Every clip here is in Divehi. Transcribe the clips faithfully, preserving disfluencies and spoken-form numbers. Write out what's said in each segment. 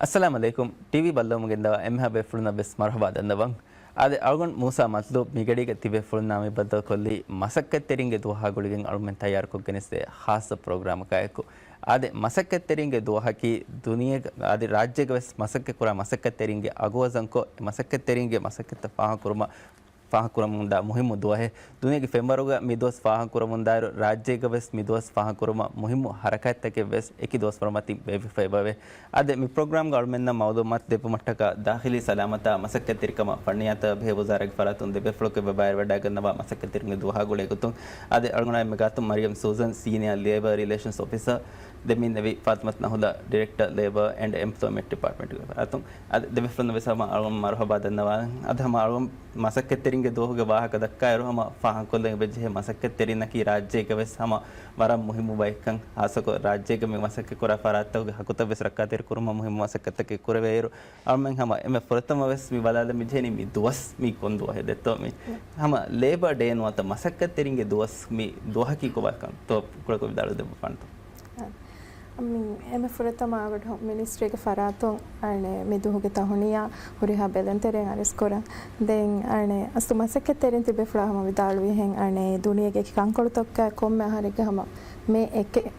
އައްސަލާމު ޢަލައިކުމް. ޓީވީ ބައްލަވަމުން ގެންދަވާ އެންމެހާ ބޭފުޅުންނަށް ވެސް މަރުޙަބާ ދަންނަވަން. އާދެ، އަޅުގަނޑު މޫސާ މަތްލޫބް މިގަޑީގަ ތިބޭފުޅުންނާ މި ބައްދަލުކޮށްލީ މަސައްކަތްތެރިންގެ ދުވަހާ ގުޅިގެން އަޅުމެން ތައްޔާރުކޮށްގެނެސްދޭ ޚާއްޞަ ޕްރޮގްރާމަކާއެކު. އާދެ، މަސައްކަތްތެރިންގެ ދުވަހަކީ ދުނިޔޭގަ، އާދެ، ރާއްޖޭގަ ވެސް މަސައްކަތްކުރާ މަސައްކަތްތެރިންގެ އަގުވަޒަންކޮށް، އެ މަސައްކަތްތެރިންގެ މަސައްކަތްތައް ފާހަގަކުރުމަށް ފާހަގަކުރަމުންދާ މުހިއްމު ދުވަހެއް. ދުނިޔޭގެ ފެންވަރުގަ މި ދުވަސް ފާހަގަކުރަމުންދާއިރު، ރާއްޖޭގަ ވެސް މި ދުވަސް ފާހަގަކުރުމަށް މުހިއްމު ހަރަކާތްތަކެއް ވެސް އެކި ދުވަސްވަރު މަތިން ބޭއްވިފައި އެބަވޭ. އާދެ، މި ޕްރޮގްރާމްގަ އަޅުމެންނަށް މައުލޫމާތު ދެއްވުމަށްޓަކާ ދާޚިލީ ސަލާމަތާ މަސައްކަތްތެރިކަމާ ފަންނިޔާތައް ބެހޭ ވުޒާރާގެ ފަރާތުން ދެ ބޭފުޅަކު އެބަ ބައިވެރިވަޑައިގަންނަވާ މަސައްކަތްތެރިންގެ ދުވަހާ ގުޅޭ ގޮތުން. އާދެ، އަޅުގަނޑާ އެންމެ ގާތުން މަރިޔަމް ސޫޒަން، ސީނިއާ ލޭބަރ ރިލޭޝަންސް އޮފިސަރ، ދެން މި ނެވި ފާތިމަތު ނަހުލާ، ޑިރެކްޓަރ ލޭބަރ އެންޑް އެމްޕްލޯއިމެންޓް ޑިޕާޓްމަންޓްގެ ފަރާތުން. އަދި ދެ ބޭފުޅުން ވެސް ހަމަ އަޅުގަނޑު މަރުޙަބާ ދަންނަވާން. އަދި ހަމަ އަޅުގަނޑު މަސައްކަތްތެރިންގެ ދުވަހުގެ ވާހަކަ ދައްކާއިރު، ހަމަ ފާހަގަކޮށްލަން އެބަޖެހޭ މަސައްކަތްތެރިންނަކީ ރާއްޖޭގަ ވެސް ހަމަ ވަރަށް މުހިއްމު ބައެއްކަން، ހާއްސަކޮށް ރާއްޖޭގަ މި މަސައްކަތްކުރާ ފަރާތްތަކުގެ ހައްގުތައް ވެސް ރައްކާތެރިކުރުމަށް މުހިއްމު މަސައްކަތްތަކެއް ކުރެވޭއިރު، އަޅުމެން ހަމަ އެންމެ ފުރަތަމަ ވެސް މި ބަލާލަން މި ޖެހެނީ މި ދުވަސް މީ ކޮން ދުވަހެއް ދެއްތޯ؟ މި ހަމަ ލޭބަރ ޑޭ ނުވަތަ މަސައްކަތްތެރިންގެ ދުވަސް މި ދުވަހަކީ ކޮބާކަން ތޯ ކުޑަކޮށް ވިދާޅުވެ ދެއްވާނެތޯ؟ މި އެންމެ ފުރަތަމަ އަޅުގަނޑު މިނިސްޓްރީގެ ފަރާތުން އަނެ މި ދުވަހުގެ ތަހުނިޔާ ހުރިހާ ބެލެންތެރިން އަރިސްކުރަން. ދެން އަނެ އަސްލު މަސައްކަތްތެރިން ތިބޭފުޅާ ހަމަ ވިދާޅުވިހެން އަނެ ދުނިޔޭގެ އެކި ކަންކޮޅުތަކާ ކޮންމެ އަހަރެއްގެ ހަމަ މެ އެކެއް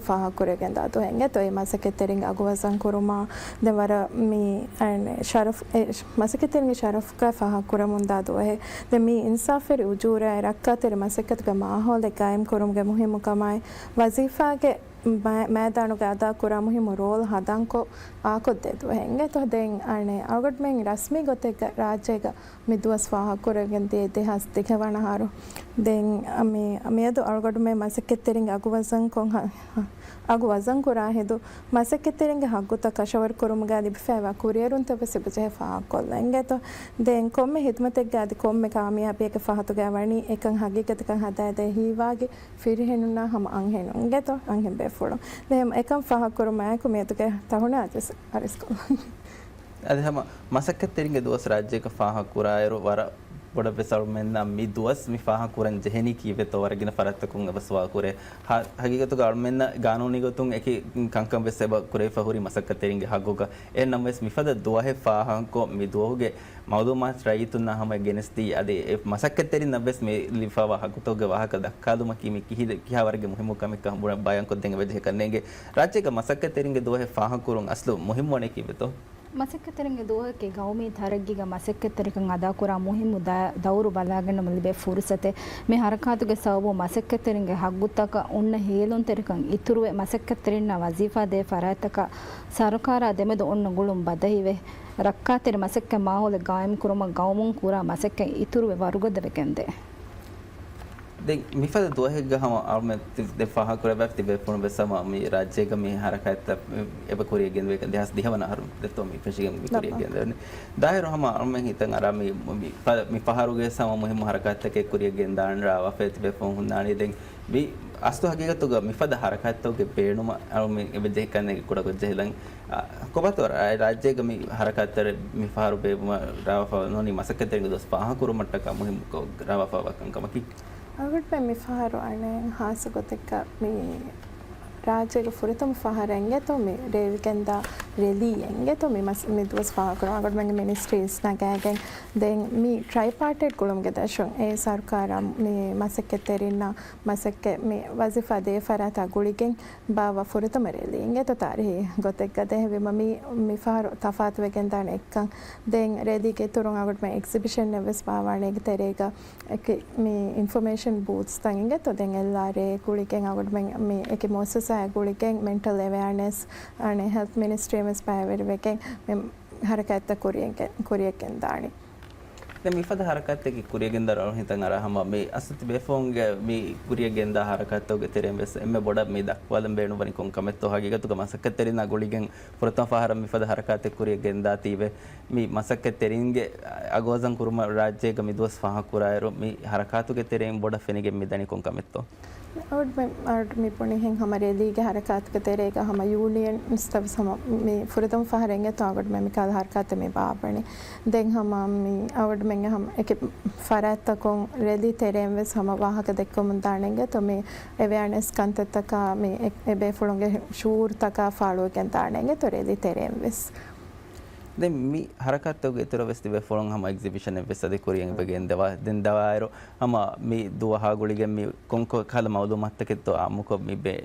ފާހަގަކުރެވިގެންދާ ދުވަހެއް އިނގޭތޯ. އެ މަސައްކަތްތެރިންގެ އަގުވަޒަން ކުރުމާ، ދެން ވަރަށް މި އަނެ ޝަރަފް، އެ މަސައްކަތްތެރިންގެ ޝަރަފްގަ ފާހަގަކުރަމުންދާ ދުވަހެއް. ދެން މި އިންސާފުވެރި އުޖޫރާއެއް ރައްކާތެރި މަސައްކަތުގެ މާހައުލެއް ގާއިމް ކުރުމުގެ މުހިއްމުކަމާއި، ވަޒީފާގެ މައި-، މައިދާނުގަ އަދާކުރާ މުހިއްމު ރޯލް ހަނދާންކޮށް އާކޮށްދޭ ދުވަހެއް އިނގޭތޯ. ދެން އަނެ އަޅުގަނޑުމެން ރަސްމީ ގޮތެއްގަ ރާއްޖޭގަ މި ދުވަސް ފާހަގަކުރެވިގެން ދިޔަ ދެހާސް ދިހަވަނަ އަހަރު. ދެން މި-، މިއަދު އަޅުގަނޑުމެން މަސައްކަތްތެރިންގެ އަގު ވަޒަންކޮށް ހަ-، އަގު ވަޒަންކުރާ ހިނދު މަސައްކަތްތެރިންގެ ހައްގުތައް ކަށަވަރުކުރުމުގައި ލިބިފައިވާ ކުރިއެރުންތައް ވެސް އެބަޖެހޭ ފާހަގަކޮށްލަން އިނގޭތޯ. ދެން ކޮންމެ ހިދުމަތެއްގައި އަދި ކޮންމެ ކާމިޔާބީއެއްގެ ފަހަތުގައި ވަނީ އެކަން ހަގީގަތަކަށް ހަދާދޭ ހީވާގި ފިރިހެނުންނާ ހަމަ އަންހެނުން އިނގޭތޯ، އަންހެން ބޭފުޅުން. ދެން އެކަން ފާހަގަކުރުމާއެކު މިއަދުގެ ތަހުނާ އަދިވެސް އަރިސްކޮށްލަން. އަދި ހަމަ މަސައްކަތްތެރިންގެ ދުވަސް ރާއްޖޭގަ ފާހަގަކުރާއިރު، ވަރަށް ބޮޑަށްވެސް އަޅުމެންނަށް މި ދުވަސް މި ފާހަގަކުރަން ޖެހެނީ ކީއްވެތޯ ވަރަށް ގިނަ ފަރާތްތަކުން އެބަ ސުވާލު ކުރޭ. ހަ-، ހަގީގަތުގަ އަޅުމެންނަށް ގާނޫނީ ގޮތުން އެކި ކަންކަން ވެސް އެބަ ކުރެވިފަ ހުރި މަސައްކަތްތެރިންގެ ހައްގުގަ. އެހެންނަމަވެސް މިފަދަ ދުވަހެއް ފާހަގަކޮށް މި ދުވަހުގެ މައުލޫމާތު ރައްޔިތުންނާ ހަމަ ގެނެސްދީ، އަދި އެ މަސައްކަތްތެރިންނަށްވެސް މި ލިބިފައިވާ ހައްގުތަކުގެ ވާހަކަ ދައްކާލުމަކީ މި ކިހި-، ކިހާ ވަރެއްގެ މުހިއްމު ކަމެއްކަން ބުނެ ބަޔާންކޮށްދޭން އެބަޖެހޭ ކަންނޭނގެ. ރާއްޖޭގަ މަސައްކަތްތެރިންގެ ދުވަހެއް ފާހަގަކުރުން އަސްލު މުހިއްމުވަނީ ކީއްވެތޯ؟ މަސައްކަތްތެރިންގެ ދުވަހަކީ ގައުމީ ތަރައްގީގަ މަސައްކަތްތެރިކަން އަދާކުރާ މުހިއްމު ދަ-، ދައުރު ބަލާގަންނަމުން ލިބޭ ފުރުސަތެއް. މި ހަރަކާތުގެ ސަބަބުން މަސައްކަތްތެރިންގެ ހައްގުތަކަށް އޮންނަ ހޭލުންތެރިކަން އިތުރުވެ، މަސައްކަތްތެރިންނަށް ވަޒީފާ ދޭ ފަރާތްތަކަށް ސަރުކާރާ ދެމެދު އޮންނަ ގުޅުން ބަދަހިވެ، ރައްކާތެރި މަސައްކަތް މާހައުލެއް ގާއިމްކުރުމަށް ގައުމުން ކުރާ މަސައްކަތް އިތުރުވެ ވަރުގަދަވެގެންދޭ. ދެން މިފަދަ ދުވަހެއްގަ ހަމަ އަޅުމެން ތި-، ދެ ފާހަގަކުރެއްވާ ތިބޭފުޅުން ވެސް ހަމަ މި ރާއްޖޭގަ މި ހަރަކާތްތައް އެބަ ކުރިއަށް ގެންދެވޭ ދެހާސް ދިހަވަނަ އަހަރު ދެއްތޯ މި ފެށިގެން މި ކުރިއަށް ގެންދެވެނީ. ދާއިރު ހަމަ އަޅުމެން ހިތަށް އަރާ މި، މި ފަ-، މި ފަހަރުގެ ހަމަ މުހިއްމު ހަރަކާތްތަކެއް ކުރިއަށް ގެންދާން ރާވާފައި ތިބޭފުޅުން ހުންނާނީ. ދެން މި އަސްލު ހަގީގަތުގަ މިފަދަ ހަރަކާތްތަކުގެ ބޭނުމަށް އަޅުމެން އެބަ ޖެހި ކަންނޭނގެ ކުޑަކޮށް ޖެހިލަން. އަ، ކޮބާތޯ ރާ-، ރާއްޖޭގަ މި ހަރަކާތްތައް މި ފަހަރު ބޭއްވުމަށް ރާވާފަ ނޫނީ މަސައްކަތްތެރިންގެ ދުވަސް ފާހަގަކުރުމަށްޓަކާ މުހިއްމުކޮށް ރާވާފައިވާ ކަންކަމަކީ؟ އަޅުގަނޑުމެން މިފަހަރު އަނެއް ހާއްސަ ގޮތެއްގަ މި ރާއްޖޭގެ ފުރަތަމަ ފަހަރަށް އިނގޭތޯ މި ރޭވިގެންދާ ރެލީ އިނގޭތޯ މި މަސް-، މި ދުވަސް ފާހަގަކުރަން އަޅުގަނޑުމެންގެ މިނިސްޓްރީސް ނަގާގެން. ދެން މި ޓްރައިޕާޓްރިޓް ގުޅުމުގެ ދަށުން އެ ސަރުކާރާ މި މަސައްކަތްތެރިންނާ މަސައްކަތް މި ވަޒީފާ ދޭ ފަރާތާ ގުޅިގެން ބާއްވާ ފުރަތަމަ ރެލީ އިނގޭތޯ ތާރީހީ ގޮތެއްގަ. ދެން އެހެންވީމަ މި، މި ފަހަރު ތަފާތުވެގެންދާނެ އެއްކަން. ދެން ރެލީގެ އިތުރުން އަޅުގަނޑުމެން އެގްޒިބިޝަންއެއް ވެސް ބާއްވާނެ އޭގެ ތެރޭގަ އެކި މި އިންފޮމޭޝަން ބޫތްސްތައް އިނގޭތޯ. ދެން އެލްއާރްއޭ ގުޅިގެން އަޅުގަނޑުމެން މި އެކި މުއައްސަސާއެއް ގުޅިގެން މެންޓަލް އެވެއާނެސް އަނެއް ހެލްތް މިނިސްޓްރީ ވެސް ބައިވެރިވެގެން މި ހަރަކާތްތައް ކުރިއަށް ގެ-، ކުރިއަށް ގެންދާނީ. ދެން މިފަދަ ހަރަކާތްތަކެއް ކުރިއަށް ގެންދާ ރައުހިތަން އަރާ ހަމަ މި އަސަތި ބޭފުޅުންގެ މި ކުރިއަށް ގެންދާ ހަރަކާތްތަކުގެ ތެރެއިން ވެސް އެންމެ ބޮޑަށް މި ދައްކަވާލަން ބޭނުންވަނީ ކޮން ކަމެއްތޯ؟ ހަގީގަތުގަ މަސައްކަތްތެރިންނާ ގުޅިގެން ފުރަތަމަ ފަހަރަށް މިފަދަ ހަރަކާތެއް ކުރިއަށް ގެންދާތީވެ، މި މަސައްކަތްތެރިންގެ އަގުވަޒަން ކުރުމަށް ރާއްޖޭގަ މި ދުވަސް ފާހަގަކުރާއިރު، މި ހަރަކާތުގެ ތެރެއިން ބޮޑަށް ފެނިގެން މި ދަނީ ކޮން ކަމެއްތޯ؟ އަޅުގަނޑުމެން، އަޅުގަނޑު މި ބުނިހެން ހަމަ ރެލީގެ ހަރަކާތުގެ ތެރޭގަ ހަމަ ޔޫނިއަންސްތައް ވެސް ހަމަ މި ފުރަތަމަ ފަހަރެއް އިނގޭތޯ އަޅުގަނޑުމެން މިކަހަލަ ހަރަކާތެއް މި ބާއްވަނީ. ދެން ހަމަ މި އަޅުގަނޑު މެން ހަމަ އެކި ފަރާތްތަކުން ރެލީ ތެރެއިން ވެސް ހަމަ ވާހަކަ ދެއްކަމުން ދާނެ އިނގޭތޯ މި އެވެއަނެސް ކަންތައްތަކާ މި އެ، އެ ބޭފުޅުންގެ ޝުޢޫރުތަކާ ފާޅުވެގެން ދާނެ އިނގޭތޯ ރެލީ ތެރެއިން ވެސް. ދެން މި ހަރަކާތްތަކުގެ އިތުރަށް ވެސް ތިބޭފުޅުން ހަމަ އެގްޒިބިޝަނެއް ވެސް އަދި ކުރިއަށް އެބަ ގެންދަވާ. ދެން ދާއިރު ހަމަ މި ދުވަހާ ގުޅިގެން މި ކޮންކޮ ކަހަލަ މައުލޫމާތުތަކެއްތޯ އާއްމުކޮށް މި ބެ-،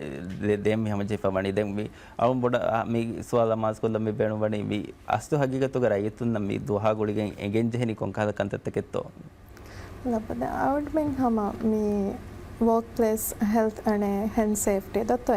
ދެ-، ދޭން މި ހަމަޖެހިފަ ވަނީ. ދެން މި އަޅުން ބޮޑަށް އާ، މި ސުވާލަށް މާޒްކޮށްލަން މި ބޭނުންވަނީ މި އަސްލު ހަގީގަތުގަ ރައްޔިތުންނަށް މި ދުވަހާ ގުޅިގެން އެނގެން ޖެހެނީ ކޮންކަހަލަ ކަންތައްތަކެއްތޯ؟ ލައްބަދ އަޅުގަނޑުމެން ހަމަ މި ވޯކްޕްލޭސް ހެލްތް އަނެ ހެލްތް ސޭފްޓީ ދޮތޯ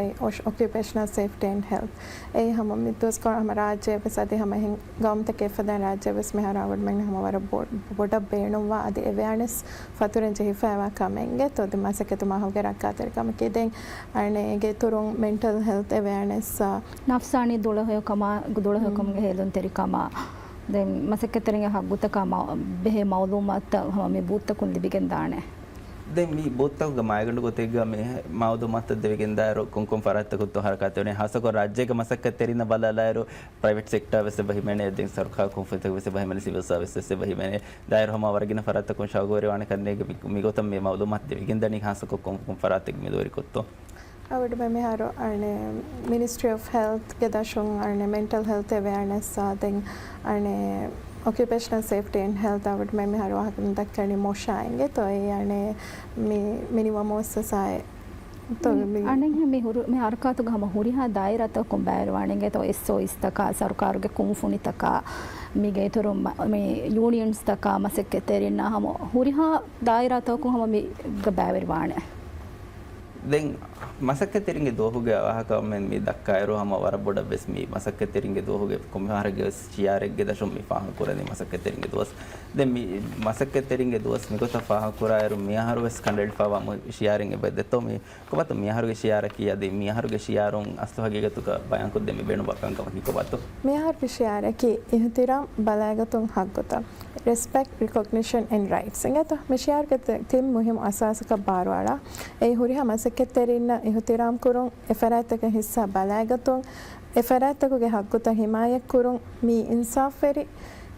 އޮކިއުޕޭޝަނަލް ސޭފްޓީ އެންޑް ހެލްތް އެއީ ހަމަ މި ދުވަސްކޮޅަށް ހަމަ ރާއްޖެ ވެސް އަދި ހަމަ އެހެން ގައުމުތަކެއް އެފަދައިން ރާއްޖެ ވެސް މިހާރު އަޅުގަނޑުމެން ހަމަ ވަރަށް ބޮ-، ބޮޑަށް ބޭނުންވާ އަދި އެވެއަނެސް ފަތުރަން ޖެހިފައިވާ ކަމެއް އިނގޭތޯ އަދި މަސައްކަތު މާހައުލުގެ ރައްކާތެރިކަމަކީ. ދެން އަނެ އޭގެ އިތުރުން މެންޓަލް ހެލްތް އެވެއަނެސް، ނަފްސާނީ ދުޅަހެޔޮކަމާ، ދުޅަހެޔޮކަމުގެ ހޭލުންތެރިކަމާ، ދެން މަސައްކަތްތެރިންގެ ހައްގުތަކާ މަ-، ބެހޭ މައުލޫމާތުތައް ހަމަ މި ބޫތަކުން ލިބިގެން ދާނެ. ދެން މި ބޫތަކުގެ މައިގަނޑު ގޮތެއްގަ މި މައުލޫމާތު ދެވިގެން ދާއިރު ކޮންކޮން ފަރާތްތަކުންތޯ ހަރަކާތް ވެނީ؟ ހާއްސަކޮށް ރާއްޖޭގެ މަސައްކަތްތެރިންނަށް ބަލާލާއިރު، ޕްރައިވެޓް ސެކްޓާ ވެސް އެބަ ހިމެނޭ، ދެން ސަރުކާރު ކުންފުނިތަކު ވެސް އެބަ ހިމެނޭ، ސިވިލް ސާވިސް ވެސް އެބަ ހިމެނޭ. ދާއިރު ހަމަ ވަރަށް ގިނަ ފަރާތްތަކުން ޝައުގުވެރިވާނެ ކަންނޭނގެ މި، މިގޮތަށް މި މައުލޫމާތު ދެވިގެންދަނީ ހާއްސަކޮށް ކޮން، ކޮން ފަރާތެއް މި ދޯރިކޮށްތޯ؟ އަޅުގަނޑުމެން މިހާރު އަނެ މިނިސްޓްރީ އޮފް ހެލްތްގެ ދަށުން އަނެ މެންޓަލް ހެލްތް އެވެއަނެސްއާ ދެން އަނެ އޮކިއުޕޭޝަނަލް ސޭފްޓީ އެންޑް ހެލްތް އަޅުގަނޑުމެން މިހާރު ވާހަކަ ދައްކަނީ މޮށާ އިނގޭތޯ އެއީ އަނެ މި މިނިވަ މުއައްސަސާއެއް. ތޮ މި މި އަނެއް މި ހުރު-، މި ހަރަކާތުގަ ހަމަ ހުރިހާ ދާއިރާތަކުން ބައިވެރިވާނެ އިނގޭތޯ އެސްއޯއެސްތަކާ، ސަރުކާރުގެ ކުންފުނިތަކާ، މީގެ އިތުރުން މަ-، މި ޔޫނިއަންސްތަކާ، މަސައްކަތްތެރިންނާ ހަމަ ހުރިހާ ދާއިރާތަކުން ހަމަ މީގަ ބައިވެރިވާނެ. ދެން މަސައްކަތްތެރިންގެ ދުވަހުގެ ވާހަކަ މި ދައްކާއިރު ހަމަ ވަރަށް ބޮޑަށް ވެސް މި މަސައްކަތްތެރިންގެ ދުވަހުގެ ކޮންމެ ފަހަރެއްގެ ވެސް ޝިއާރެއްގެ ދަށުން މި ފާހަގަ ކުރަނީ މަސައްކަތްތެރިންގެ ދުވަސް. ދެން މި މަސައްކަތްތެރިންގެ ދުވަސް މިގޮތަށް ފާހަގަ ކުރާއިރު މިއަހަރު ވެސް ކަނޑައެޅިފައިވާ މު-، ޝިއާރެއް އެބަ ދެއްތޯ މި ކޮބާތޯ މިއަހަރުގެ ޝިއާރަކީ އަދި މިއަހަރުގެ ޝިއާރުން އަސްލު ހަގީގަތުގަ ބަޔާންކޮށްދޭން މި ބޭނުންވާ ކަންކަމަކީ ކޮބާތޯ؟ މިއަހަރުގެ ޝިއާރަކީ އިހުތިރާމް، ބަލައިގަތުން، ހައްގުތައް. ރެސްޕެކްޓް، ރިކޮގްނިޝަން އެންޑް ރައިޓްސް އިނގޭތޯ؟ މި ޝިއާރުގެ ތި-، ތިން މުހިއްމު އަސާސަކަށް ބާރުއަޅާ. އެއީ ހުރިހާ މަސައްކަތްތެރިންނަށް އިހުތިރާމް ކުރުން، އެ ފަރާތްތަކަށް ހިއްސާ ބަލައިގަތުން، އެ ފަރާތްތަކުގެ ހައްގުތައް ހިމާޔަތްކުރުން، މީ އިންސާފުވެރި،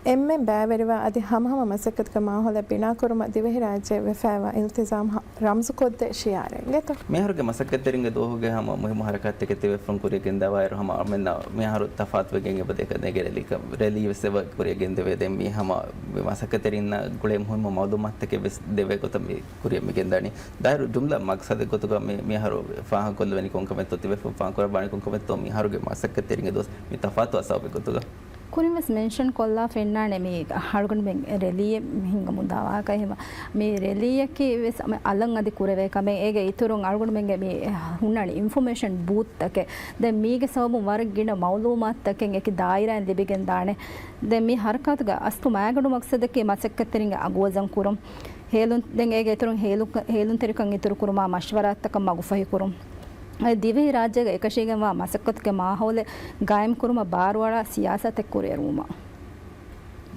އެންމެން ބައިވެރިވާ އަދި ހަމަހަމަ މަސައްކަތުގެ މާހައުލެއް ބިނާކުރުމަށް ދިވެހިރާއްޖެ ވެފައިވާ އިލްތިޒާމް ހަ-، ރަމްޒުކޮށްދޭ ޝިއާރެއް އިނގޭތޯ؟ މިހާރުގެ މަސައްކަތްތެރިންގެ ދުވަހުގެ ހަމަ މުހިއްމު ހަރަކާތްތަކެއް ތިބޭފުޅުން ކުރިއަށް ގެންދަވާއިރު ހަމަ އަޅުމެންނަށް މިހާރު ތަފާތުވެގެން އެބަ ދެކަ ނެގެ ރެލީ ކަ-، ރެލީ ވެސް އެބަ ކުރިއަށް ގެންދެވޭ. ދެން މީ ހަމަ މި މަސައްކަތްތެރިންނަށް ގުޅޭ މުހިއްމު މައުލޫމާތުތަކެއް ވެސް ދެވޭ ގޮތަށް މި ކުރިއަށް މި ގެންދަނީ. ދާއިރު ޖުމްލަ މަގްސަދެއް ގޮތުގަ މި މިހާރު ފާހަގަކޮށްލެވެނީ ކޮންކަމެއްތޯ ތިބޭފުޅުން ފާހަގަކުރައްވާނީ ކޮންކަމެއްތޯ މިހާރުގެ މަސައްކަތްތެރިންގެ ދުވަސް މި ތަފާތު ސަބަބެއް ގޮތުގަ؟ ކުރިން ވެސް މެންޝަން ކޮށްލާފަ އިންނާނެ މި އަޅުގަނޑުމެން ރެލީއެއް ހިންގަމުންދާ ވާހަކަ. އެހެންވެ މި ރެލީއަކީ ވެސް އަލަށް އަދި ކުރެވޭ ކަމެއް. އޭގެ އިތުރުން އަޅުގަނޑުމެންގެ މި ހުންނާނެ އިންފޮމޭޝަން ބޫތްތަކެއް. ދެން މީގެ ސަބަބުން ވަރަށް ގިނަ މައުލޫމާތުތަކެއް އެކި ދާއިރާއިން ލިބިގެން ދާނެ. ދެން މި ހަރަކާތުގެ އަސްލު މައިގަނޑު މަގްސަދަކީ މަސައްކަތްތެރިންގެ އަގުވަޒަން ކުރުން. ހޭލުން، ދެން އޭގެ އިތުރުން ހޭލު-، ހޭލުންތެރިކަން އިތުރުކުރުމާ މަޝްވަރާތަކަށް މަގުފަހިކުރުން. އަދި ދިވެހިރާއްޖޭގަ އެކަށީގެންވާ މަސައްކަތުގެ މާހައުލެއް ގާއިމްކުރުމަށް ބާރުއަޅާ ސިޔާސަތެއް ކުރިއެރުވުމަށް.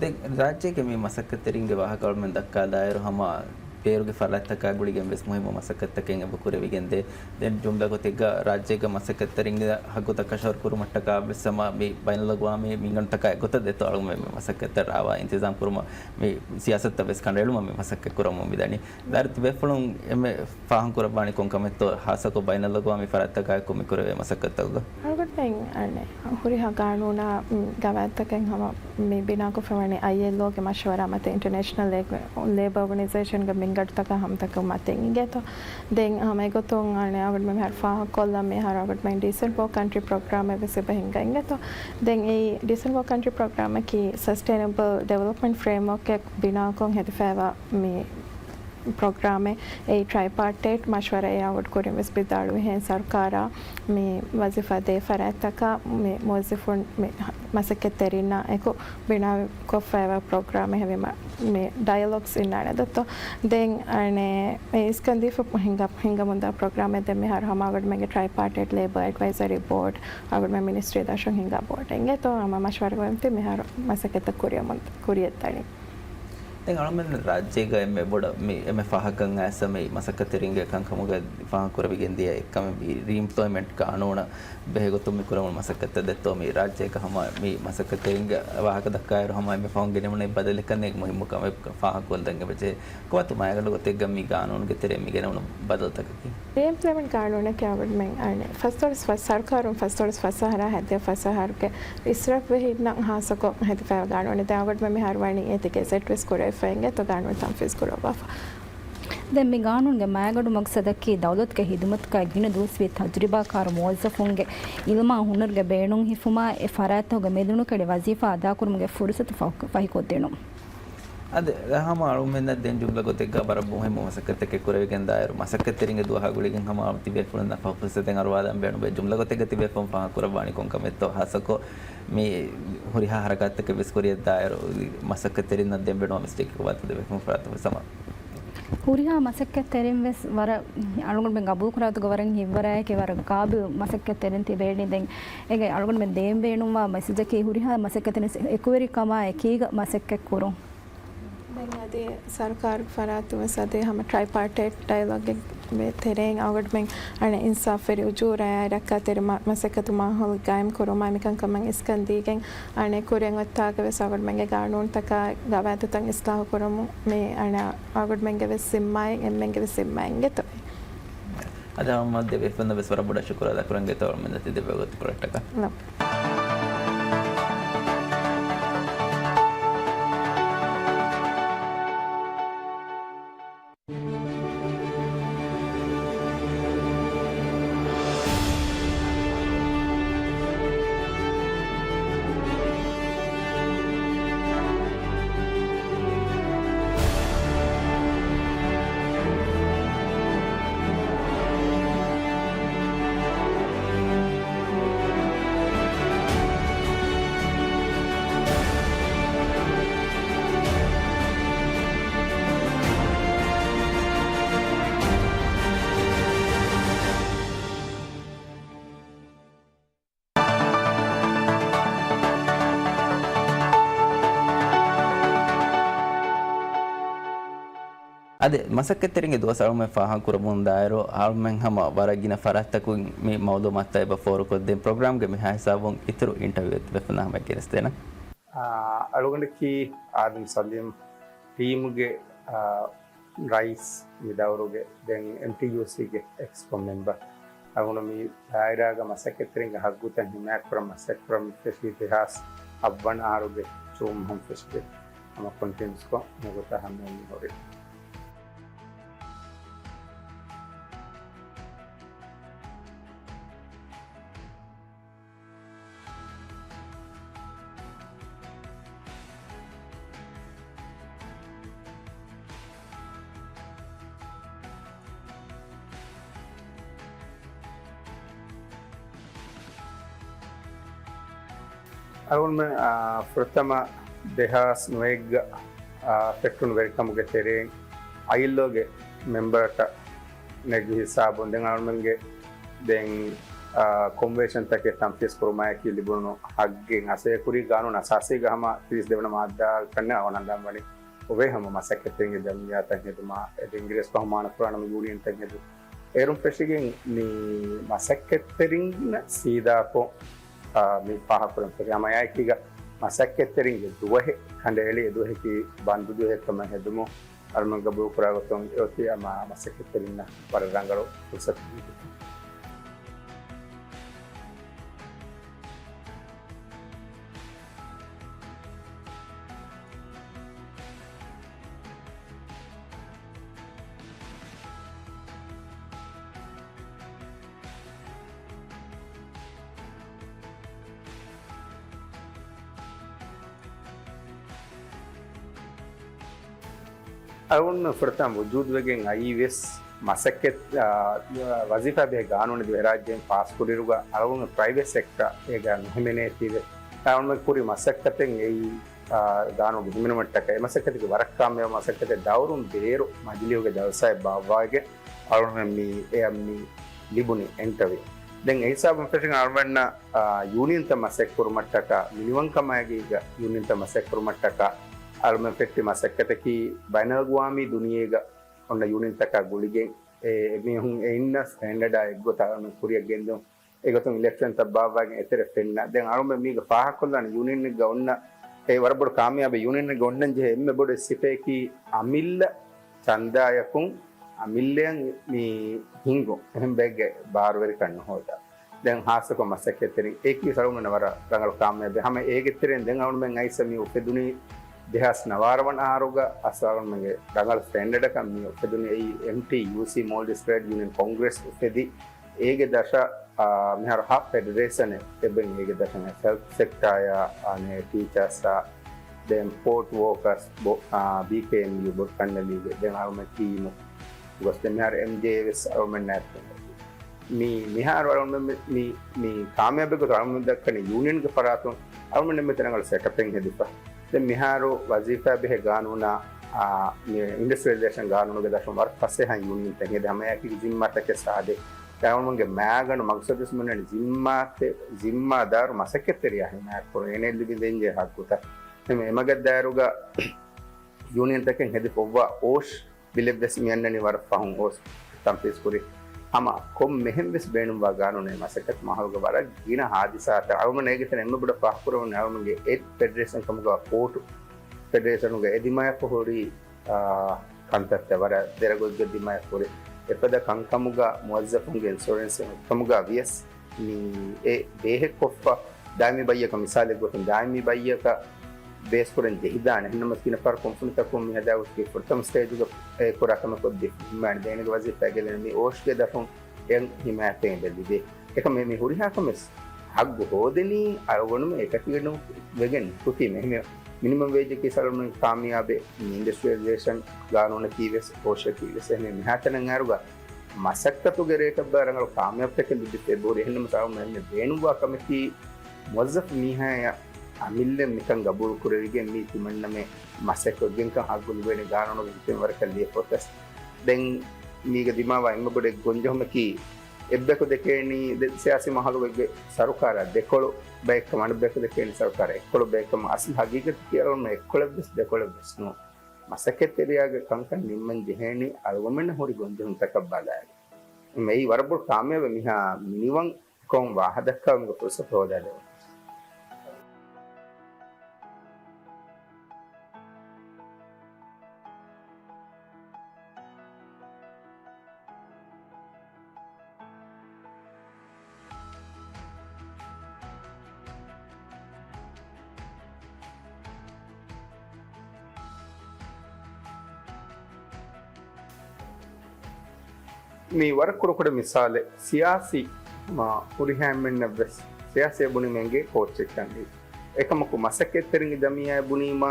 ދެން ރާއްޖޭގެ މި މަސައްކަތްތެރިންގެ ވާހަކަ އަޅުމެން ދައްކާލާއިރު ހަމަ ބޭރުގެ ފަރާތްތަކާ ގުޅިގެން ވެސް މުހިއްމު މަސައްކަތްތަކެއް އެބަ ކުރެވިގެންދޭ. ދެން ޖުމްލަ ގޮތެއްގަ ރާއްޖޭގެ މަސައްކަތްތެރިންގެ ހައްގުތައް ކަށަވަރު ކުރުމަށްޓަކާ ވެސް ހަމަ މި ބައިނަލްއަގްވާމީ މިންގަނޑުތަކާ އެއްގޮތަށް ދެއްތޯ އަޅުގަނޑު މި މަސައްކަތްތައް ރާވާ އިންތިޒާމް ކުރުމަށް މި ސިޔާސަތުތައް ވެސް ކަނޑައެޅުމަށް މި މަސައްކަތް ކުރަމުން މިދަނީ. ދާއިރު ތިބޭފުޅުން އެންމެ ފާހަގަކުރައްވާނީ ކޮންކަމެއްތޯ ހާއްސަކޮށް ބައިނަލްއަގްވާމީ ފަރާތްތަކާއެކު މި ކުރެވޭ މަސައްކަތްތަކުގަ؟ އަޅުގަނޑުމެން އަނެއް ހުރިހާ ގާނޫނާ، މް، ގަވާއިދުތަކެއް ހަމަ މި ބިނާކޮށްފަ ވަނީ އައިއެލްއޯގެ މަޝްވަރާ މަތިން އިންޓަރނޭޝަނަލް ލޭ-، ލޭބަ އޯގަނައިޒޭޝަންގެ މިންގަނޑުތަކާ ހަމަތަކުގެ މަތިން އިނގޭތޯ. ދެން ހަމަ އެގޮތުން އަނެއް އަޅުގަނޑުމެން މިހާރު ފާހަގަކޮށްލަން މިހާރު އަޅުގަނޑުމެން ޑީސެންޓް ވޯކް ކަންޓްރީ ޕްރޮގްރާމެއް ވެސް އެބަ ހިންގަ އިނގޭތޯ. ދެން އެއީ ޑީސެންޓް ވޯކް ކަންޓްރީ ޕްރޮގްރާމަކީ ސަސްޓެއިނަބަލް ޑިވެލޮޕްމަންޓް ފްރޭމްވޯކެއް ބިނާކޮށް ހެދިފައިވާ މި ޕްރޮގްރާމެއް. އެއީ ޓްރައިޕާޓްއިޓް މަޝްވަރާއާ ވޮޑް ކުރިން ވެސް ވިދާޅުވިހެން ސަރުކާރާ މި ވަޒީފާ ދޭ ފަރާތްތަކާ މި މުވައްޒަފުން މި މަސައްކަތްތެރިންނާ އެކު ބިނާކޮށްފައިވާ ޕްރޮގްރާމެއް ހެވީމަ މި ޑަޔަލޮގްސް އިންނާނެ ދޮއްތޯ. ދެން އަނެއް މި އިސްކަންދީފަ ހިނގަ-، ހިނގަމުންދާ ޕްރޮގްރާމެއް ދެން މިހާރު ހަމަ އަޅުގަނޑުމެންގެ ޓްރައިޕާޓްއިޓް ލޭބަ އެޑްވައިޒަރީ ބޯޑް އަޅުގަނޑުމެން މިނިސްޓްރީ ދަށުން ހިނގާ ބޯޑެއް އިނގޭތޯ ހަމަ މަޝްވަރާ ކުރަމުން މިހާރު މަސައްކަތްތައް ކުރިއަށް މުން-، ކުރިއަށް ދަނީ. ދެން އަޅުމެން ރާއްޖޭގަ އެންމެ ބޮޑަށް މި އެންމެ ފާހަގަކަން އައިސް މި މަސައްކަތްތެރިންގެ ކަންކަމުގެ ފާހަގަކުރެވިގެން ދިޔަ އެއްކަމެއް މި ރީއިމްޕްލޮއިމެންޓް ގާނޫނަށް ބެހޭގޮތުން މި ކުރެވުނު މަސައްކަތްތައް ދެއްތޯ މި ރާއްޖޭގަ ހަމަ މި މަސައްކަތްތެރިންގެ ވާހަކަ ދައްކާއިރު ހަމަ އެންމެ ފަހުން ގެނެވުނު އެއް ބަދަލެއްކަން މުހިއްމު ކަމެއް ފާހަގަކޮށްލަން އެބަޖެހޭ. ކޮބާތޯ މާތް ގަނޑު ގޮތެއްގަ މި ގާނޫނުގެ ތެރޭ މި ގެނެވުނު ބަދަލުތަކަކީ؟ ރީއިމްޕްލޮއިމެންޓް ގާނޫނަކީ އަޅުގަނޑުމެން އަނެއް ފަސްދޮޅަސް ފަސް، ސަރުކާރުން ފަސްދޮޅަސް ފަސް އަހަރާ ހައްދިޔަ ފަސް އަހަރުގެ އިސްރަފްވެހިންނަށް ހާއްސަކޮށް ހެދިފައިވާ ގާނޫނެއް. ދެން އަޅުގަނޑުމެން މިހާރު ވަނީ އޭތި ގެޒެޓްވެސް ކުރެވިފަ އިނގޭތޯ ގާނޫނު ތަންފީޒް ކުރައްވާފަ. ދެން މި ގާނޫނުގެ މާތްގަނޑު މަގްސަދަކީ ދައުލަތުގެ ހިދުމަތުގައި ގިނަ ދުވަސްވީ ތަޖުރިބާކާރު މުވައްޒަފުންގެ އިލްމާ ހުނަރުގެ ބޭނުން ހިފުމާ، އެ ފަރާތްތަކުގެ މެދުނުކެޅި ވަޒީފާ އަދާކުރުމުގެ ފުރުސަތު ފަހު-، ފަހިކޮށްދިނުން. އަދި ހަމަ އަޅުމެންނަށް ދެން ޖުމްލަ ގޮތެއްގަ ވަރަށް މުހިއްމު މަސައްކަތްތަކެއް ކުރެވިގެން ދާއިރު، މަސައްކަތްތެރިންގެ ދުވަހާ ގުޅިގެން ހަމަ ތިބޭފުޅުންނަށް ފުރުސަތެއް އަރުވާލަން ބޭނުންވޭ. ޖުމްލަ ގޮތެއްގަ ތިބޭފުޅުން ފާހަގަކުރައްވާނީ ކޮން ކަމެއްތޯ؟ ހާއްސަކޮށް މި ހުރިހާ ހަރަކާތްތަކެއް ވެސް ކުރިއަށް ދާއިރު، މަސައްކަތްތެރިންނަށް ދެން ބޭނުންވާ މެސެޖެއް ކޮބާތޯ ދެބޭފުޅުން ފަރާތުން ވެސް ހަމަ. ހުރިހާ މަސައްކަތްތެރިން ވެސް ވަރަށް އަޅުގަނޑުމެން ގަބޫލުކުރާ ގޮތުގަ ވަރަށް ހިތްވަރާއެކޭ ވަރަށް ގާބިލް މަސައްކަތްތެރިން ތިބޭނީ. ދެން އޭގެ އަޅުގަނޑުމެން ދޭން ބޭނުންވާ މެސެޖަކީ ހުރިހާ މަސައްކަތެއް އެކުވެރިކަމާ އެކީގަ މަސައްކަތް ކުރުން. ދެން އަދި ސަރުކާރުގެ ފަރާތުން ވެސް އަދި ހަމަ ޓްރައިޕާޓައިޓް ޑައިލޮގެއް ތެރެއިން އަޅުގަނޑުމެން އަނެއް އިންސާފްވެރި އުޖޫރަޔާއި ރައްކާތެރި މަ-، މަސައްކަތު މާހައުލެއް ގާއިމް ކުރުމާއި މިކަންކަމަށް އިސްކަން ދީގެން އަނެއް ކުރިއަށް އޮތްތާގަ ވެސް އަޅުގަނޑުމެންގެ ގާނޫނުތަކާ ގަވާއިދުތައް އިސްލާހު ކުރުމުން މި އަނެއް އަޅުގަނޑުމެންގެ ވެސް ޒިންމާއެއް، އެންމެންގެ ވެސް ޒިންމާއެއް އިނގޭތޯ. އަދި ހަމަ ދެބޭފުޅުންނަށް ވެސް ވަރަށް ބޮޑަށް ޝުކުރު އަދާކުރަން އިނގޭތޯ އަޅުމެންނަށް ތި ދެއްވި ވަގުތު ކުރައްޓަކަށް. ނަ. އަދި މަސައްކަތްތެރިންގެ ދުވަސް އަޅުމެން ފާހަގަކުރަމުން ދާއިރު، އަޅުމެން ހަމަ ވަރަށް ގިނަ ފަރާތްތަކުން މި މައުލޫމާތުތައް އެބަ ފޯރުކޮށްދޭން. ޕްރޮގްރާމްގެ މިހާ ހިސާބުން އިތުރު އިންޓަވިއު އެތިބޭފުޅުންނާ ހަމަ ގެނެސްދޭނަން. އާ، އަޅުގަނޑަކީ އާދަމް ސަލީމް ޓީމުގެ، އާ، ރައީސް މި ދައުރުގެ، ދެން އެމްޓީޔޫސީގެ އެކްސްކޯ މެމްބަރ. އަޅުގަނޑު މި ދާއިރާގަ މަސައްކަތްތެރިންގެ ހައްގުތައް ހިމާޔަތްކުރަން މަސައްކަތްކުރަމުން ފެށީ ދެހާސް އަށް ވަނަ އަހަރުގެ ޖޫން މަހުން ފެށިގެން ހަމަ ކޮންޓިނިއުސްކޮށް މިގޮތަށް ހަމަ މި ހުރި. އަޅުގަނޑުމެން، އާ، ފުރަތަމަ ދެހާސް ނުވައެއްގަ، އާ، ފެއްޓުނު ވެރިކަމުގެ ތެރެއިން އައިލްއޯގެ މެމްބަރަކަށް ނެގި ހިސާބުން ދެން އަޅުމެންގެ ދެން، އާ، ކޮންވެންޝަންތަކެއް ތަންފީޒް ކުރުމާއެކީ ލިބުނު ހައްގެއް އަސޭ ކުރީ ގާނޫނު އަސާސީގަ ހަމަ ތިރީސް ދެވަނަ މާއްދާ ކަންނެ އަވަނަން ދާން ވަނީ. އޮވޭ ހަމަ މަސައްކަތްތެރިންގެ ޖަމްއިއްޔާތައް ހެދުމާ، އެ ދެން އިނގިރޭސި ފަހު މާނަ ކުރާނަމަ ޔޫނިއަންތައް ހެދުން. އޭރުން ފެށިގެން މި މަސައްކަތްތެރިންނަށް ސީދާކޮށް، އާ، މި ފާހަގަކުރަން ފެށި. ހަމަ އެއާއެކީގަ މަސައްކަތްތެރިންގެ ދުވަހެއް ކަނޑައެޅި އެ ދުވަހަކީ ބަންދު ދުވަހެއް ކަމަށް ހެދުމުން އަޅުމެން ގަބޫލު ކުރާ ގޮތުން އެއޮތީ ހަމަ މަސައްކަތްތެރިންނަށް ވަރަށް ރަނގަޅު ފުރުސަތެއް. އަޅުގަނޑު ފުރަތަމަ ވުޖޫދުވެގެން އައީ ވެސް މަސައްކަތް، އާ، ވަޒީފާ ބެހޭ ގާނޫނެއް ދިވެހިރާއްޖޭން ފާސްކުރިއިރުގަ އަޅުގަނޑު ޕްރައިވެޓް ސެކްޓަރ އޭގަ ނުހިމެނޭތީވެ. އަޅުގަނޑު ކުރި މަސައްކަތެއް އެއީ، އާ، ގާނޫނު ހިމެނުމަށްޓަކައި އެ މަސައްކަތުގެ ވަރަށް ކާމިޔާބު މަސައްކަތެއް ދައުރުން ބޭރު މަޖިލީހުގެ ޖަލްސާއެއް ބާއްވާގެ އަޅުގަނޑުމެން މި އެއަށް މި ލިބުނީ އިންޓަވިއު. ދެން އެ ހިސާބުން ފެށިގެން އަޅުގަނޑަށް، އާ، ޔޫނިއަންތައް މަސައްކަތްކުރުމަށްޓަކާ، މިނިވަންކަމާއިގަ ޔޫނިއަންތައް މަސައްކަތްކުރުމަށްޓަކާ، އަޅުމެން ފެއްޓި މަސައްކަތަކީ ބައިނަލްއަގްވާމީ ދުނިޔޭގަ އޮންނަ ޔޫނިއަންތަކާ ގުޅިގެން، އެ އެމީހުން އެ އިންނަ ސްޓޭންޑަޑާ އެއްގޮތަށް އަޅުމެން ކުރިއަށް ގެންދިއުން. އެގޮތުން އިލެކްޝަންތައް ބާއްވާގެން އެތެރެ ފެންނަ. ދެން އަޅުމެން މީގަ ފާހަގަކޮށްލާނެ ޔޫނިއަނެއްގަ އޮންނަ އެ ވަރަށް ބޮޑު ކާމިޔާބެއް ޔޫނިއަނެއްގަ އޮންނަން ޖެހޭ އެންމެ ބޮޑު ސިފައަކީ އަމިއްލަ ޗަންދާޔަކުން އަމިއްލައަށް މި ހިންގުން. އެހެން ބައެއްގެ ބާރުވެރިކަން ނުހޯދާ. ދެން ހާއްސަކޮށް މަސައްކަތްތެރިން އެކީ އަޅުމެންނަށް ވަރަށް ރަނގަޅު ކާމިޔާބެއް. ހަމަ އޭގެ ތެރެއިން ދެން އަޅުމެން އައިސް މި އުފެދުނީ ދެހާސް ނަވާރަ ވަނަ އަހަރުގަ އަސްލު އަޅުމެންގެ ރަނގަޅު ސްޓޭންޑަޑަކަށް މި އުފެދުނީ. އެއީ އެމްޓީޔޫސީ، މޯލްޑިވްސް ޓްރޭޑް ޔޫނިއަން ކޮންގްރެސް އުފެދި. އޭގެ ދަށަށް، އާ، މިހާރު ހަ ފެޑެރޭޝަނެއް އެބައިން އޭގެ ދަށަށް ހެލްތް ސެކްޓާޔާ، އަނެ ޓީޗާސްއާ، ދެން ޕޯޓް ވޯކާސް، ބޯ-، އާ، ބީކޭއެމްޔޫ ބޮޑު ކަންނެލީގެ ދެން އަޅުމެން ޓީމު ގޮސް ދެން މިހާރު އެމްޖޭއޭ ވެސް އަޅުމެންނާ އެއްކޮށް މި މިހާރު އަޅުމެން މި، މި ކާމިޔާބެއް ގޮތަށް އަޅުމެން ދައްކަނީ ޔޫނިއަންގެ ފަރާތުން އަޅުމެން މިތަނަށް ރަނގަޅު ސެޓަޕެއް ހެދިފަ. ދެން މިހާރު ވަޒީފާ ބެހޭ ގާނޫނާ، އާ، މި އިންޑަސްޓްރިއަލައިޒޭޝަން ގާނޫނުގެ ދަށުން ވަރަށް ފަސޭހަ ޔޫނިއަންތައް ހެދި ހަމައެކީގެ ޒިންމާތަކެއް ސާދޭ. އަޅުމެންގެ މާގަނޑު މަގްސަދުވެސް މިއޮންނަނީ ޒިންމާތެ-، ޒިންމާދާރު މަސައްކަތްތެރިޔާ ހިމާޔަތްކުރުން އޭނައަށް ލިބިދޭންޖެހޭ ހައްގުތައް. އެމަ-، އެމަގަށްދާއިރުގަ ޔޫނިއަންތަކެއް ހެދިފައިވާ އޯޝް ބިލެއްވެސް މިއަންނަނީ ވަރަށް ފަހުން އޯސް ތަންފީޒްކުރި. ހަމަ ކޮންމެހެން ވެސް ބޭނުންވާ ގާނޫނެއް މަސައްކަތް މާހައުލުގަ ވަރަށް ގިނަ ހާދިސާތައް އަޅުމެން އޭގެ ތެރެއިން އެންމެ ބޮޑަށް ފާހަގަކުރެވުނީ އަޅުމެންގެ އެއް ފެޑެރޭޝަން ކަމުގަ ކޯޓު ފެޑެރޭޝަނުގަ އެ ދިމާޔަކު ހުރި، އާ، ކަންތައްތައް ވަރަށް ދެރަގޮތްގަ ދިމާޔަކު ހުރި. އެފަދަ ކަންކަމުގަ މުވައްޒަފުންގެ އިންޝުރެންސް ކަމުގަ ވިޔަސް މި އެ ބޭހެއް ކޮށްފަ ދާއިމީ ބައްޔަކަށް މިސާލެއް ގޮތުން ދާއިމީ ބައްޔަކަށް ބޭސްކުރަން ޖެހިދާނެ. އެހެންނަމަވެސް ގިނަ ފަހަރު ކުންފުނިތަކުން މި ހަދާ ގޮތަކީ ފުރަތަމަ ސްޓޭޖުގަ އެ ކުރާ ކަމަކަށް ދިފުން ހިމާން ދޭނެގެ ވަޒީފާ ގެންނަން މި އޯޝްގެ ދަށުން އެ ހިމާޔަތެއް އެބަ ލިބޭ. އެކަމް މި ހުރިހާ ކަމެއް ހައްގު ހޯދެނީ އަޅުގަނޑުމެން އެކަތިގަނޑު ވެގެން ނުކުތީމެ. އެހެން މިނިމަމް ވޭޖަކީ އަޅުގަނޑުމެން ކާމިޔާބެއް މި އިންޑަސްޓްރިއަލައިޒޭޝަން ގާނޫނަކީ ވެސް އޯޝަކީ ވެސް އެހެން މިހާތަނަށް އައިރުގަ މަސައްކަތުގެ ރޭޓަށް ބަ ރަނގަޅު ކާމިޔާބުތަކެއް ލިބިފަ އެބަހުރި. އެހެންނަމަވެސް އަޅުގަނޑުމެން ބޭނުންވާ ކަމަކީ މުވައްޒަފު މީހާޔަށް އަމިއްލައަށް މިކަން ގަބޫލު ކުރެވިގެން މީ ތިމަންނަމެ މަސައްކަތް ގެންކަން ހައްގު ލިބޭނެ ގާނޫނުގެ ހިތެއް ވަރަކަށް ލިޔެފަ އޮތަސް. ދެން މީގަ ދިމާވާ އެންމެ ބޮޑު ގޮންޖެހުމަކީ އެއްބަޔަކު ދެކޭނީ ދެ-، ސިޔާސީ މާހައުލުގެ ސަރުކާރާ ދެކޮޅު ބައެއްކަމަށް އަނެއްބަޔަކު ދެކޭނީ ސަރުކާރާ އެއްކޮޅު ބައެއްކަމަށް. އަސްލު ހަގީގަތަކީ އަޅުގަނޑު އެއްކޮޅެއްވެސް ދެކޮޅެއްވެސް ނޫން. މަސައްކަތްތެރިޔާގެ ކަންކަން ނިންމަން ޖެހޭނީ އަޅުގަނޑުމެންނަށް ހުރި ގޮންޖެހުންތަކަށް ބަލާގެން. މެއީ ވަރަށް ބޮޑު ކާމިޔާބެއް މިހާ މިނިވަން ކޮން ވާހަކައެއް ފުރުސަތު ހޯދާދެވުން. މީ ވަރަށް ކުޑަކުޑަ މިސާލެއް. ސިޔާސީ މާ ހުރިހާ އެންމެންނަށްވެސް ސިޔާސީ ބުނީމަ އެނގޭ ކޯޗެއްކަން. އެކަމަކު މަސައްކަތްތެރިންގެ ދަމިއްޔާ ބުނީމާ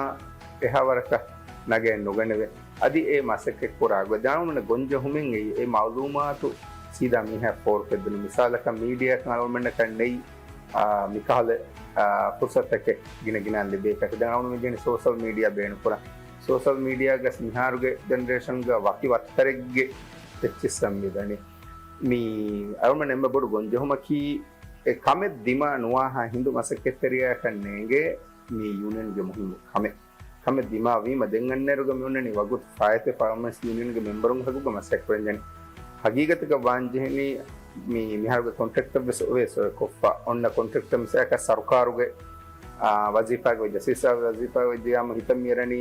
އެހާ ވަރަކަށް ނަގައެއް ނުގަނެވޭ. އަދި އެ މަސައްކަތް ކުރާ ގޮތް ދާނުމަން ގޮންޖެހުމެއް އެއީ އެ މައުލޫމާތު ސީދާ މީހާ ފޯރުކޮށްދިނުން. މިސާލަކަށް މީޑިއާއަކަށް އަޅުގަނޑަކަށް ނެތް، އާ، މިކަހަލަ، އާ، ފުރުސަތަކެއް ގިނަ ގިނައިން ލިބޭކަށް. ދެން އަޅުގަނޑު މި ޖެހެނީ ސޯޝަލް މީޑިއާ ބޭނުންކުރަން. ސޯޝަލް މީޑިއާގަސް މިހާރުގެ ޖެނެރޭޝަންގަ ވަކި ވައްތަރެއްގެ އެއްޗިއްސަށް މިދަނީ. މީ އަޅުގަނޑު އެންމެ ބޮޑު ގޮންޖެހުމަކީ އެ ކަމެއް ދިމާ ނުވާހާ ހިނދު މަސައްކަތްތެރިޔާއަކަށް ނޭނގޭ މީ ޔޫނިއަންގެ މުހިންމު ކަމެއް. ކަމެއް ދިމާވީމަ ދެން އަންނައިރުގަ މިއޮންނަނީ ވަގުތު ފާއިތުވެފަ އަޅުގަނޑު ޔޫނިއަންގެ މެމްބަރުން ހަގުގަ މަސައްކަތް ކުރަންޖެހެނީ. ހަގީގަތަކަށް ވާންޖެހެނީ މި-، މިހާރުގެ ކޮންޓްރެކްޓަށްވެސް އޮވޭ ސޮއެ ކޮށްފަ. އޮންނަ ކޮންޓްރެކްޓަށް މިސާލަކަށް ސަރުކާރުގެ، އާ، ވަޒީފާގެ ވެއްޖެ، އެސިސްޓެންޓް ވަޒީފާގެ ވެއްޖެޔާމަ ހިތަށް މިއަރަނީ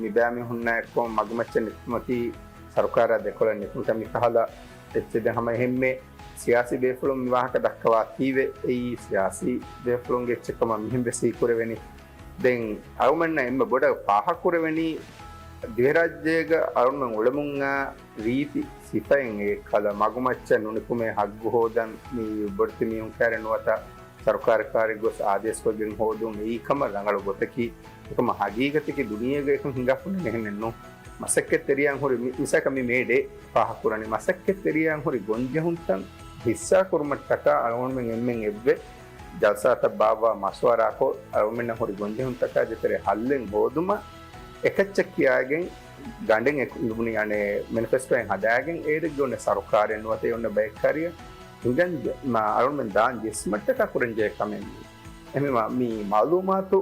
މި ބައިމީހުންނާއެކު މަގުމައްޗަށް ނިކުމަކީ ސަރުކާރާ ދެކޮޅަށް ނިކުންތައް މިކަހަލަ އެއްޗެއް. ދެން ހަމަ އެހެންމެ ސިޔާސީ ބޭފުޅުން މި ވާހަކަ ދައްކަވާތީވެ އެއީ ސިޔާސީ ބޭފުޅުންގެ އެއްޗެއްކަމަށް މިހެން ވެސް ހީކުރެވެނީ. ދެން އަޅުމެންނަށް އެންމެ ބޮޑަށް ފާހަގަކުރެވެނީ، ދިވެހިރާއްޖޭގަ އަޅުމެން އުޅެމުންއާ ރީތި ސިފައިން އެއްކަލަ މަގުމައްޗަށް ނުނިކުމޭ ހައްގު ހޯދަން މި ބޮޑެތި މީހުން ކައިރި ނުވަތަ ސަރުކާރެއް ކައިރި ގޮސް އާދޭސްކޮށްގެން ހޯދުން އެއީ ކަމަށް ރަނގަޅު ގޮތަކީ. އެކަމަށް ހަގީގަތަކީ ދުނިޔޭގަ އެކަން ހިނގާފަ ނޫން އެހެނެއްނޫން. މަސައްކަތްތެރިޔާއަށް ހުރި މި-، މިސާލަކަށް މި މޭޑޭ ފާހަގަކުރަނީ މަސައްކަތްތެރިޔާއަށް ހުރި ގޮންޖެހުންތައް ހިއްސާކުރުމަށްޓަކާ އަޅުގަނޑުމެން އެންމެން އެއްވެ ޖަލްސާތައް ބާއްވާ މަޝްވަރާކޮށް، އަޅުގަނޑުމެންނަށް ހުރި ގޮންޖެހުންތަކާ ދޭތެރޭ ހައްލެއް ހޯދުމަށް އެކައްޗެއް ކިޔާގެން ގަނޑެއް އެކު ލިބުނީ އަނެއް މެނިފެސްޓޯއެއް ހަދާގެން އޭރެއްގެ އޮންނަ ސަރުކާރެއް ނުވަތަ އޮންނަ ބައެއް ކައިރިއަށް ހިނގަން ޖެ-، މާ އަޅުގަނޑުމެން ދާން ޖެއްސުމަށްޓަކާ ކުރަންޖެހޭ ކަމެއް މީ. އެހެންވީމާ މި މައުލޫމާތު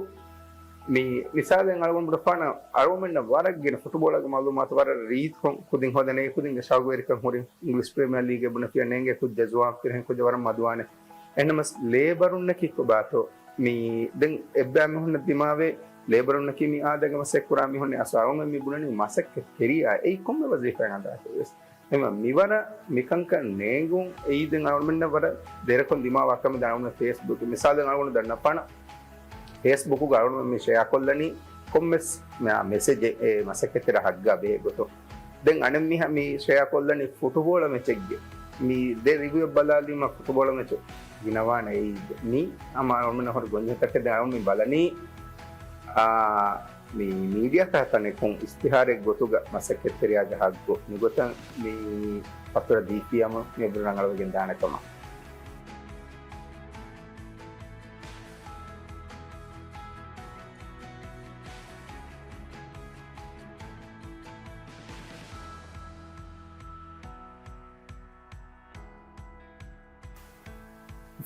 މި މިސާލެއް އަޅުގަނޑު ބުނެފާނަ، އަޅުގަނޑުމެންނަށް ވަރަށް ގިނަ ފުޓުބޯޅަގެ މައުލޫމާތު ވަރަށް ރީތިކޮށް ކުދިން ހޯދަނީ، ކުދިންގެ ޝައުގުވެރިކަން ހުރި އިނގްލިޝް ޕްރީމިއާ ލީގެއް ބުނެފިޔާ ނޭނގޭ ކުއްޖާ ޒުވާން ފިރިހެން ކުއްޖާ ވަރަށް މަދުވާނެ. އެހެންނަމަސް ލޭބަރުންނަކީ ކޮބާތޯ؟ މި ދެން އެއްބައި މީހުންނަށް ދިމާވޭ، ލޭބަރުންނަކީ މި އާދައިގެ މަސައްކަތް ކުރާ މީހުންނޭ. އަސް އަޅުގަނޑު މި ބުނަނީ މަސައްކަތް ތެރިޔާ އެއީ ކޮންމެ ވަޒީފާއެއް އަދާކުރެވިޔަސް. އެމަ މިވަރަށް މިކަންކަން ނޭނގުން އެއީ ދެން އަޅުގަނޑުމެންނަށް ވަރަށް ދެރަކޮށް ދިމާވާ ކަމެއް. ދެން އަޅުގަނޑު ފޭސްބުކް، މިސާލެއް އަޅުގަނޑު ދަންނަފާނަ، ފޭސްބުކުގަ އަޅުގަނޑު މި ޝެއާ ކޮށްލަނީ ކޮންމެސް މެ-، މެސެޖެއް އެ މަސައްކަތްތެރި ހައްގާ ބެހޭ ގޮތުން. ދެން އަނެއް މީހާ މި ޝެއާ ކޮށްލަނީ ފުޓުބޯޅަ މެޗެއްގެ. މި ދެ ރިވިއު ބަލާލީމަ ފުޓުބޯޅަ މެޗު ގިނަވާނެ އެއީ. މި ހަމަ އަޅުގަނޑު ހުރި ގޮންޖެހުންތަކެއް ދެން އަޅުގަނޑު މި ބަލަނީ، އާ، މި މީޑިއާ ތަކާ ތަނެއް ކޮން އިސްތިހާރެއް ގޮތުގަ މަސައްކަތްތެރިޔާގެ ހައްގު މިގޮތަށް މި ފަތުރަ ދީފިޔާމު މި އެބަ ރަނގަޅަވެގެން ދާނެ ކަމަށް.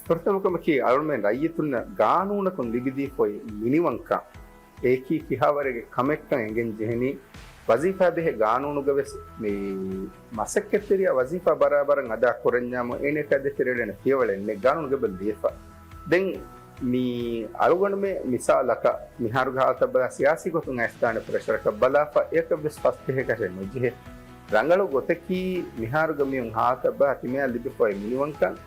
ފުރަތަމަ ކަމަކީ، އަޅުމެން ރައްޔިތުންނަށް ގާނޫނަކުން ލިބިދީފައި މިނިވަންކަން އެއީކީ ކިހާވަރެއްގެ ކަމެއްކަން އެނގެން ޖެހެނީ. ވަޒީފާ ބެހޭ ގާނޫނުގަ ވެސް މި މަސައްކަތްތެރިޔާ ވަޒީފާ ބަރާބަރަށް އަދާ ކުރަންޏާމު އޭނައަކާ ދޭތެރޭ އެޅޭނެ ފިޔަވަޅެއް ނެތް، ގާނޫނުގަ އެބަ ލިޔެފަ. ދެން މި އަޅުގަނޑުމެ މިސާލަކަށް މިހާރުގެ ހާލަތަށް ބަލާ ސިޔާސީ ގޮތުން އައިސްދާނެ ޕްރެޝަރަކަށް ބަލާފަ އެއަކަށްވެސް ފަސްޖެހޭކަށެއް ނުޖެހޭ. ރަނގަޅު ގޮތަކީ މިހާރުގެ މިއުން ހާލަތަށް ބަލާ ތިމާއަށް ލިބިފައި މިނިވަންކަން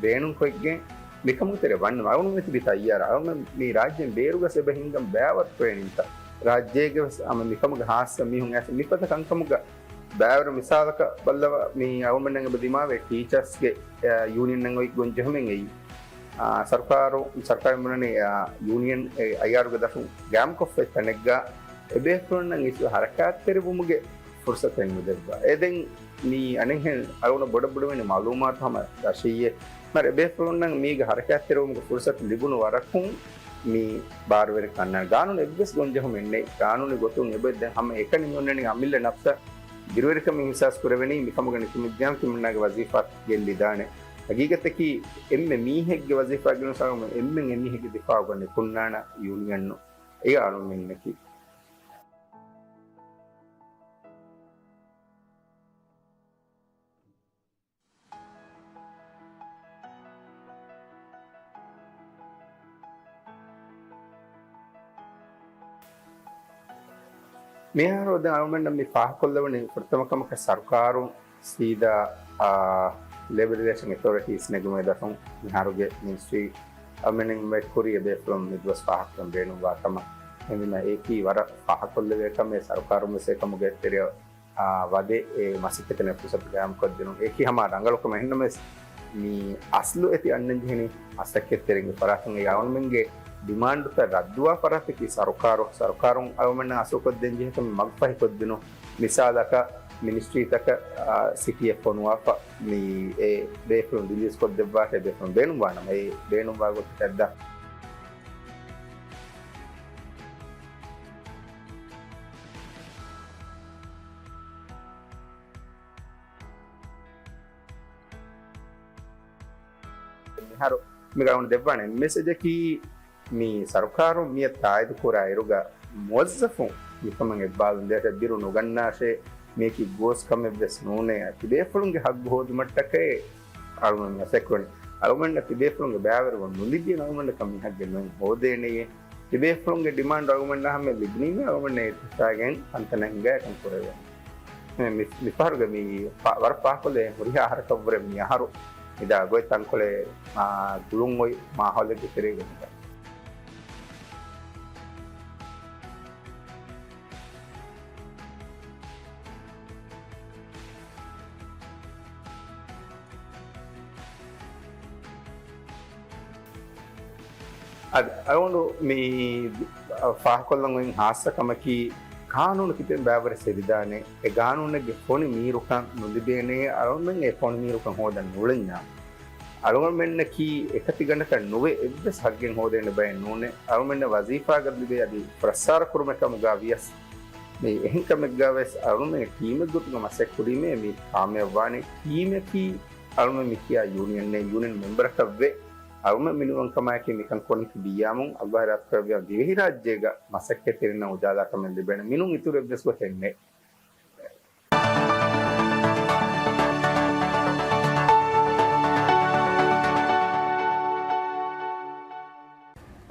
ބޭނުންކޮށްގެން މިކަމުގެ ތެރެ ވަންނަ އަޅުގަނޑު މިތިބީ ތައްޔާރަށް. އަޅުގަނޑު މި ރާއްޖޭން ބޭރުގަސް އެބަ ހިންގަން ބައިވަރު ޓްރޭނިންތައް ރާއްޖޭގެ ވެސް ހަމަ މިކަމުގެ ހާއްސަ މީހުން އައިސް މިފަދަ ކަންކަމުގަ ބައިވަރު މިސާލަކަށް ބައްލަވާ، މި އަޅުގަނޑުމެން އެބަ ދިމާވޭ ޓީޗާސްގެ، އާ، ޔޫނިއަން އޮތް ގޮންޖެހުމެއް އެއީ. އާ، ސަރުކާރު، ސަރުކާރު ބުނަނީ، އާ، ޔޫނިއަން އެ އައިއާރުގެ ދަށުން ގާއިމްކޮށްފައި ތަނެއްގަ އެބޭފުޅުންނަށް އިސްވެ ހަރަކާތްތެރިވުމުގެ ފުރުސަތެއް ނުދެއްވާ. އެ ދެން މި އަނެއްހެން އަޅުގަނޑަށް ބޮޑަށް ބުނެވެނީ މައުލޫމާތު ހަމަ ދަށިއްޔޭ. މަރ އެބޭފުޅުންނަށް މީގަ ހަރަކާތްތެރިވުމުގެ ފުރުސަތު ލިބުނު ވަރަކުން މި ބާރުވެރިކަން ގާނޫނު އެއްވެސް ގޮންޖެހުމެއް ނެތް. ގާނޫނީ ގޮތުން އެބަ ދެން ހަމަ އެކަނި މިއޮންނަނީ އަމިއްލަ ނަފްސަށް ބިރުވެރިކަމެއް އިހްސާސް ކުރެވެނީ މިކަމުގަ ނިކުމެއްޖެހާ ތިމަންނާގެ ވަޒީފާ ގެއްލިދާނެ. ހަގީގަތަކީ އެންމެ މީހެއްގެ ވަޒީފާ ގެންނަ އެންމެން އެމީހެއްގެ ދިފާއުގަ ނިކުންނާނަ ޔޫނިއަން އެ އަޅުމެންނަކީ. މިހާރު ދެން އަޅުމެންނަށް މި ފާހަގަކޮށްލެވުނީ ފުރަތަމަ ކަމަކަށް ސަރުކާރުން ސީދާ، އާ، ލޭބަރ ރިލޭޝަން އެތޯރިޓީސް ނެގުމުގެ ދަށުން މިހާރުގެ މިނިސްޓްރީ އަޅުމެންނަށް އިންވައިޓް ކުރީ އެބޭފުޅުން މިދުވަސް ފާހަގަކުރަން ބޭނުންވާ ކަމަށް. އެހެންވީމަ އެއީކީ ވަރަށް ފާހަގަކޮށްލެވޭ ކަމެއް. ސަރުކާރުން ވެސް އެކަމުގެ ތެރެއަށް އާ، ވަދެ އެ މަސައްކަތުގެ ފުރުސަތު ގައިމުކޮށްދިނުން. އެއީކީ ހަމަ ރަނގަޅު ކަމެއް. އެހެންނަމަވެސް، މި އަސްލު އެތި އަންނަން ޖެހެނީ މަސައްކަތްތެރިންގެ ފަރާތުން. އެ އަޅުމެންގެ ޑިމާންޑުތައް ރައްދުވާ ފަރާތަކީ ސަރުކާރު، ސަރުކާރުން އަޅުމެންނަށް އަސުރުކޮށްދޭން ޖެހޭ ކަމެއް މަގުފަހިކޮށްދިނުން. މިސާލަކަށް، މިނިސްޓްރީތަކަށް، އާ، ސިޓީއެއް ފޮނުވާފަ، މި އެ ބޭފުޅުން ރިލީޒް ކޮށްދެއްވާށޭ، ބޭފުޅުން ބޭނުންވާނަމަ، އެ ބޭނުންވާ ގޮތަކަށް ދާ. މިހާރު މި ގައުނު ދެއްވާނެ މެސެޖަކީ، މި ސަރުކާރުން މިއަށް ތާއީދު ކުރާ އިރުގަ މުވައްޒަފުން މިކަމަށް އެއްބާލުން ދޭށޭ، ބިރު ނުގަންނާށޭ، މިއަކީ ގޯސް ކަމެއް ވެސް ނޫނޭ. ތިބޭފުޅުންގެ ހައްގު ހޯދުމަށްޓަކައި އަޅުގަނޑު މަސައްކަތް ކުރަނީ. އަޅުގަނޑަށް ތިބޭފުޅުންގެ ބައިވެރިވުން ނުލިބި އަޅުގަނޑަކަށް މި ހައްގެއް ނުއެއް ހޯދޭނެޔޭ. ތިބޭފުޅުންގެ ޑިމާންޑް އަޅުގަނޑަށް ހަމަ ލިބުނީމަ އަޅުގަނޑަށް އެ ތިއްސާގެން ތަންތަނަށް ހިނގާ އެކަން ކުރެވޭނެ. މި، މި، މިފަހަރުގެ މި ފަ-، ވަރަށް ފާހަގަކޮށްލެވޭ ހުރިހާ އަހަރަކަށްވުރެ މި އަހަރު މިދާ ގޮތް ތަންކޮޅެއް، އާ، ގުޅުން އޮތް މާހައުލެއްގެ ތެރޭގަ މިދާ. އަދި އަޅުގަނޑު މި ފާހަގަކޮށްލަން އޮތް ހާއްސަ ކަމަކީ، ގާނޫނު ކިތަންމެ ބައިވަރެއް ސެވިދާނެ، އެ ގާނޫނެއްގެ ފޮނި މީރުކަން ނުލިބޭނެ، އަޅުގަނޑުމެން އެ ފޮނި މީރުކަން ހޯދަން ނުޅެންޏާ. އަޅުގަނޑުމެންނަކީ އެކަތިގަނޑަކަށް ނުވެ އެއްވެސް ހައްގެއް ހޯދޭނެ ބައެއް ނޫނޭ. އަޅުގަނޑުމެންނަށް ވަޒީފާގަ ލިބޭ އަދި ފުރައްސާރަ ކުރުމެއް ކަމުގަ ވިޔަސް، މި އެހެން ކަމެއްގަ ވެސް އަޅުގަނޑުމެން ޓީމެއް ގޮތުގަ މަސައްކަތް ކުރީމޭ މި ކާމިޔާބުވާނީ. ޓީމަކީ އަޅުގަނޑުމެން މި ކިޔާ ޔޫނިއަންއެއް، ޔޫނިއަން މެމްބަރަކަށްވެ، އަޅުމެން މިނިވަންކަމާއެކީ މިކަން ކޮން ކިޔާމުން އައްލާހު ރާސްކުރެއްވިޔާ ދިވެހިރާއްޖޭގަ މަސައްކަތްތެރިންނަށް އުޖާލާކަމެއް ލިބޭނެ. މިނޫން އިތުރު އެއްވެސް ގޮތެއް ނެތް.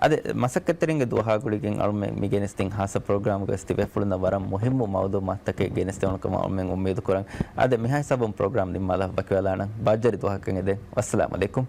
އަދި މަސައްކަތްތެރިންގެ ދުވަހާ ގުޅިގެން އަޅުމެން މި ގެނެސްދިން ހާއްސަ ޕްރޮގްރާމްގައި ތިބޭފުޅުންނަށް ވަރަށް މުހިއްމު މައުލޫމާތުތަކެއް ގެނެސްދެވުނު ކަމަށް އަޅުމެން އުއްމީދު ކުރަން. އާދެ، މިހާ ހިސާބުން ޕްރޮގްރާމް ނިންމާލާ ވަކިވެލާނަން. ބާއްޖަވެރި ދުވަހަކަށް އެދެން. ވައްސަލާމް އަލައިކުމް.